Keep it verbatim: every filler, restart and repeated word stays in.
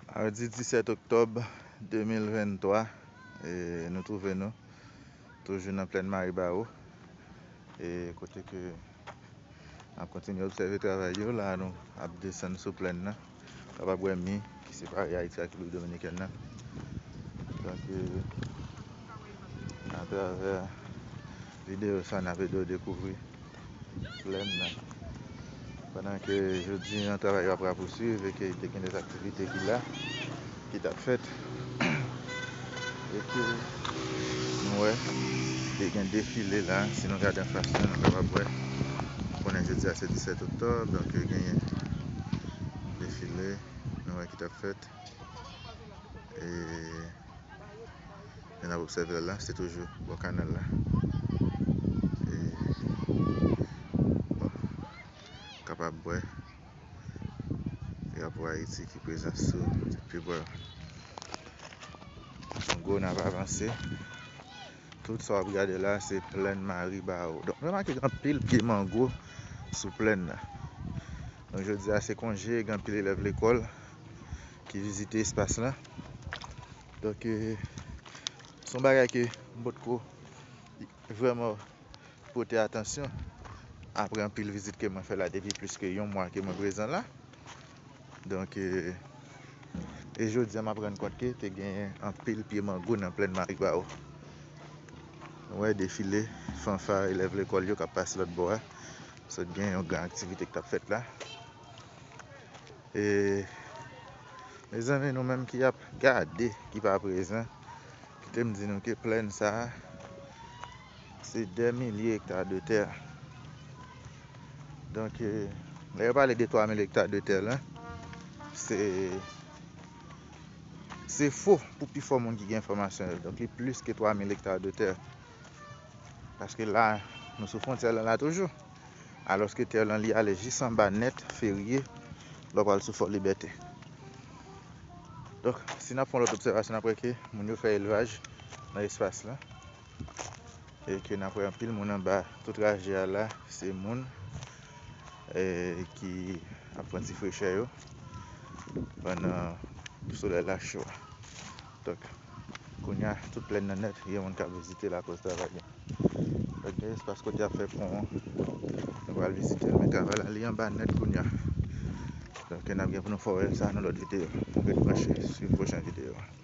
Madi disèt oktòb de mil venntwa, e, nou twouve nou toujou nan plèn Maribawo, e, kote ke n ap kontinye obsève travay yo. La, nou ap desann sou plèn nan, kapab wè mi ki separe Ayiti ak Repiblik Dominikèn nan. Donk, e, atravè videyo sa, n ap ede w dekouvri plèn nan. Pandan ke jodi an, travay yo ap rapousuiv e ke te gen de aktivite ki la, ki t ap fèt. E ke nou wè, te gen defile la. Si nou gade anfas la, nou kapab wè. Konnen jodi a se disèt oktòb, donk genyen defile, nou wè, ki t ap fèt. E, e n ap obsève la, se toujou bò kanal la. E, bon, kapab wè drapo Ayiti ki prezan sou tout pye bwa. Mango n ap avanse. Tout sa w ap gade la, se plèn Maribawo. Donk, remake gen anpil pye mango sou plèn nan. Donk, jodi a, se konje, gen anpil elèv lekòl ki vizite espas la. Donk, e, se yon bagay ke m potko vrèman pote atansyon apre anpil vizit ke mwen fè la depi plis ke yon mwa ke mwen prezan la. Donk, e, e jodi a, m ap rann kont ke te gen anpil pye mango nan plèn Maribawo. Nou wè defile fanfa elèv lekòl yo k ap pase lòt bò a. Sot gen yon gran aktivite k t ap fèt la. E, mezanmi, nou menm ki ap gade, ki pa prezan, kite m di nou ke plèn sa a, se dè milye ekta de tè. Donk, e, lè yo pale de twa mil ekta de tè la, se, se fo pou pifò moun ki gen enfòmasyon yo. Donk, li plis ke twa mil ekta de tè. Paske la, nou sou fwontyè lan la toujou. Alòske tè lan, li ale jis anba nèt, Ferye, lè w pral sou Fò Libète. Donk, si n ap fè yon lòt obsèvasyon, n ap wè ke moun yo fè elvaj nan espas la. E ke n ap wè anpil moun anba. Tout traje a la, se moun, e, ki ap pran ti frechè yo pandan solèy la cho a. Donk, kounye a, tout plèn nan nèt, gen moun k ap vizite l akoz travay yo. Donk, gen espas kote y ap fè pon an. Nou pral vizite l, men travay la, li anba nèt kounye a. Donk, n ap gen pou nou fè w wè sa nan lòt videyo. Ret branche, swiv pwochen videyo a.